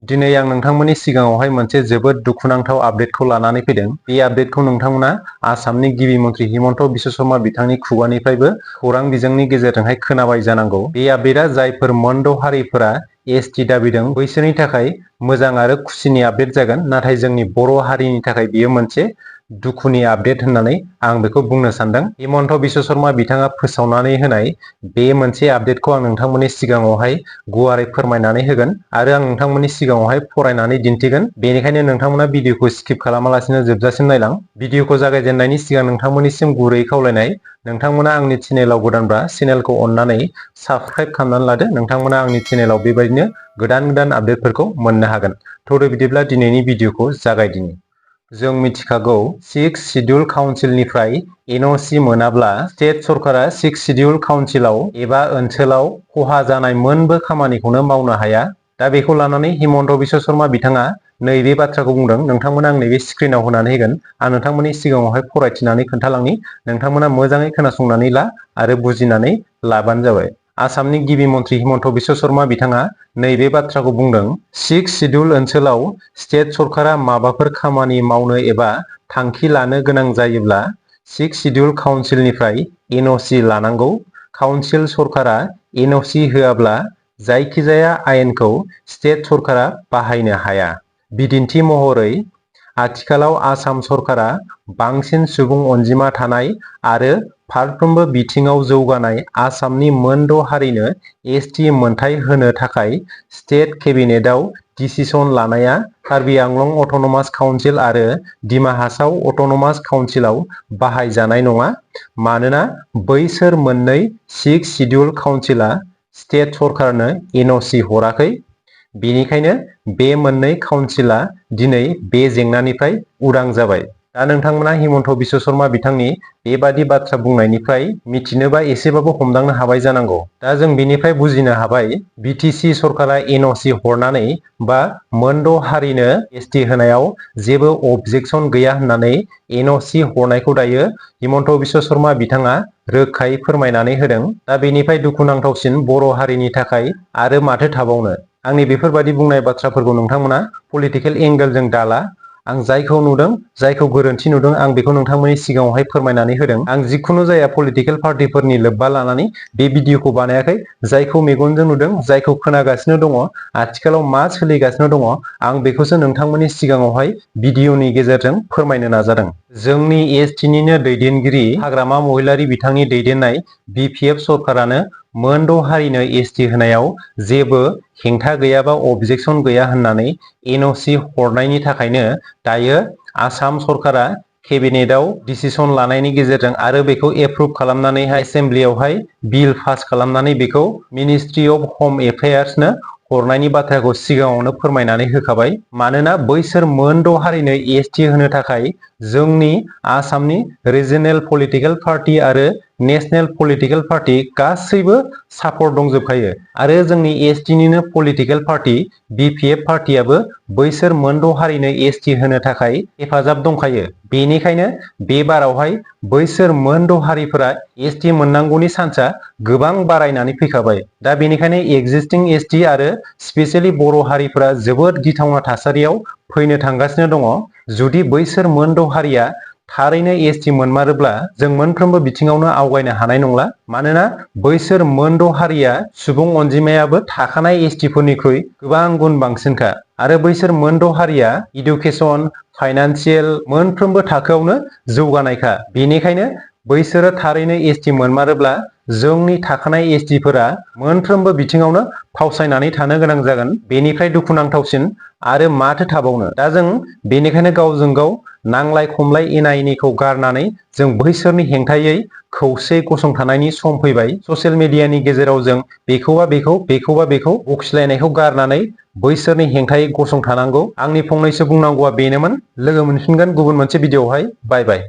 दिनै आं नोंथांमोननि सिगाङावहाय मोनसे जोबोद दुखुनांथाव आपडेटखौ लानानै फैदों। बे आपडेटखौ नोंथांमोना आसामनि गिबि मन्थ्रि हिमन्त बिश्व शर्मा बिथांनि खुगानिफ्रायबो खौरां बिजोंनि गेजेरजोंहाय खोनाबाय जानांगौ। बे आपडेटआ जायफोर मोनद' हारिफोरा एसटि दाबिदों बैसोरनि थाखाय मोजां आरो खुसिनि आपडेट जागोन, नाथाय जोंनि बर' हारिनि थाखाय बियो मोनसे दुखुनि आपडेट होननानै आं बेखौ बुंनो सानदों। हिमन्त बिश्व शर्मा बिथाङा फोसावनानै होनाय बे मोनसे आपडेटखौ आं नोंथांमोननि सिगाङावहाय गुवारै फोरमायनानै होगोन आरो आं नोंथांमोननि सिगाङावहाय फरायनानै दिन्थिगोन। बेनिखायनो नोंथांमोना भिडिअखौ स्किप खालामालासिनो जोबजासिम नायलां। भिडिअखौ जागायजेननायनि सिगां नोंथांमोननिसिम गुरै खावलायनाय, नोंथांमोना आंनि चेनेलाव गोदानब्ला चेनेलखौ अननानै साबस्क्राइब खालामनानै लादो। नोंथांमोना आंनि चेनेलाव बेबायदिनो गोदान आपडेटफोरखौ मोननो हागोन। थौदो बिदिब्ला दिनैनि भिडिअखौ जागायदिनि। जों मिथिखागौ 6 सिडिउल काउन्सिलनिफ्राय एनअसि मोनाब्ला स्टेट सरकारा 6 सिडिउल काउन्सिलाव एबा ओनसोलाव खहा जानाय मोनबो खामानिखौनो मावनो हाया। दा बेखौ लानानै हिमन्त बिश्व शर्मा बिथाङा नैबे बाथ्राखौ बुंदों। नोंथांमोना आं नैबे स्क्रिनाव होनानै होगोन। आं नोंथांमोननि सिगाङावहाय फरायथिनानै खोन्थालांनि। नोंथांमोना मोजाङै खोनासंनानै ला आरो बुजिनानै लाबानो जाबाय। आसामनि गिबि मन्थ्रि हिमन्त बिश्व शर्मा बिथाङा नैबे बाथ्राखौ बुंदों। 6 सिडिउल ओनसोलाव स्टेट सरकारा माबाफोर खामानि मावनो एबा थांखि लानो गोनां जायोब्ला 6 सिडिउल काउन्सिलनिफ्राय एनअसि लानांगौ। काउन्सिल सरकारा एनअसि होआब्ला जायखिजाया आयेनखौ स्टेट सरकारा बाहायनो हाया। बिदिन्थि महरै, आथिखालाव आसाम सरकारा बांसिन सुबुं अनजिमा थानाय आरो फारफ्रोमबो बिथिङाव जौगानाय आसामनि मोनद' हारिनो एसटि मोनथाय होनो थाखाय स्टेट केबिनेटआव डिसिसन लानाया कार्बि आंलं अट'नमास काउन्सिल आरो दिमा हासाव अट'नमास काउन्सिलाव बाहायजानाय नङा, मानोना बैसोर मोननै 6 सिडिउल काउन्सिला स्टेट सरकारनो एनअसि हराखै। बेनिखायनो बे मोननै काउन्सिला दिनै बे जेंनानिफ्राय उदां जाबाय। दा नोंथांमोना हिमन्त बिश्व शर्मा बिथांनि बेबादि बाथ्रा बुंनायनिफ्राय मिथिनोबा एसेबाबो हमदांनो हाबाय जानांगौ। दा जों बेनिफ्राय बुजिनो हाबाय बिटिसि सरकारा एनअसि हरनानै बा मोनद' हारिनो एसटि होनायाव जेबो अबजेक्सन गैया होननानै एनअसि हरनायखौ दायो हिमन्त बिश्व शर्मा बिथाङा रोखायै फोरमायनानै होदों। दा बेनिफ्राय दुखुनांथावसिन बर' हारिनि थाखाय आरो माथो थाबावनो। आंनि बेफोरबादि बुंनाय बाथ्राफोरखौ नोंथांमोना पलिटिकेल एंगेलजों दाला। आं जायखौ नुदों, जायखौ गोरोन्थि नुदों, आं बेखौ नोंथांमोननि सिगाङावहाय फोरमायनानै होदों। आं जिखुनु जाया पलिटिकेल पार्टिफोरनि लोब्बा लानानै बे भिडिअखौ बानायाखै। जायखौ मेगनजों नुदों, जायखौ खोनागासिनो दङ, आथिखालाव मा सोलिगासिनो दङ, आं बेखौसो नोंथांमोननि सिगाङावहाय भिडिअनि गेजेरजों फोरमायनो नाजादों। जोंनि एसटिनिनो दैदेनगिरि हाग्रामा महिलारि बिथांनि दैदेननाय बिपिएफ सरकारानो मोनद' हारिनो एसटि होनायाव जेबो हेंथा गैया बा अबजेक्सन गैया होननानै एनअसि हरनायनि थाखायनो दायो आसाम सरकारा केबिनेटआव डिसिसन लानायनि गेजेरजों आरो बेखौ एप्रुभ खालामनानैहाय एसेम्ब्लियावहाय बिल पास खालामनानै बेखौ मिनिस्ट्रि अफ हम एफेयार्सनो हरनायनि बाथ्राखौ सिगाङावनो फोरमायनानै होखाबाय। मानोना बैसोर मोनद' हारिनो एसटि होनो थाखाय जोंनि आसामनि रिजनेल पलिटिकेल पार्टि आरो नेशनेल पलिटिकेल पार्टि गासैबो सापर्ट दंजोबखायो आरो जोंनि एसटिनिनो पलिटिकेल पार्टि बिपिएफ पार्टियाबो बैसोर मोनद' हारिनो एसटि होनो थाखाय हेफाजाब दंखायो। बेनिखायनो बे बारावहाय बैसोर मोनद' हारिफोरा एसटि मोननांगौनि चान्सआ गोबां बारायनानै फैखाबाय। दा बेनिखायनो एक्जिस्टिं एसटि आरो स्पेसियेलि बर' हारिफोरा जोबोद गिथावना थासारियाव फैनो थांगासिनो दङ। जुदि बैसोर मोनद' हारिया थारैनो एसटि मोनमारोब्ला जों मोनफ्रोमबो बिथिङावनो आवगायनो हानाय नंला। मानोना बैसोर मोनद' हारिया सुबुं अनजिमायाबो थाखानाय एसटिफोरनिख्रुइ गोबां गुन बांसिनखा आरो बैसोर मोनद' हारिया इडुकेसन, फाइनान्सियेल मोनफ्रोमबो थाखोआवनो जौगानायखा। बेनिखायनो बैसोरो थारैनो एसटि मोनमारोब्ला जोंनि थाखानाय एसटिफोरा मोनफ्रोमबो बिथिङावनो फावसायनानै थानो गोनां जागोन। बेनिफ्राय दुखुनांथावसिन आरो माथो थाबावनो। दा जों बेनिखायनो गावजों गाव नांलाय खमलाय एना एनिखौ गारनानै जों बैसोरनि हेंथायै खौसे गसंथानायनि सम फैबाय। ससियेल मिडियानि गेजेराव जों बेखौबा बेखौ बखिलायनायखौ गारनानै बैसोरनि हेंथायै गसंथानांगौ। आंनि फंनैसो बुंनांगौआ बेनोमोन। लोगो मोनफिनगोन गुबुन मोनसे भिडिअआवहाय। बाय बाय।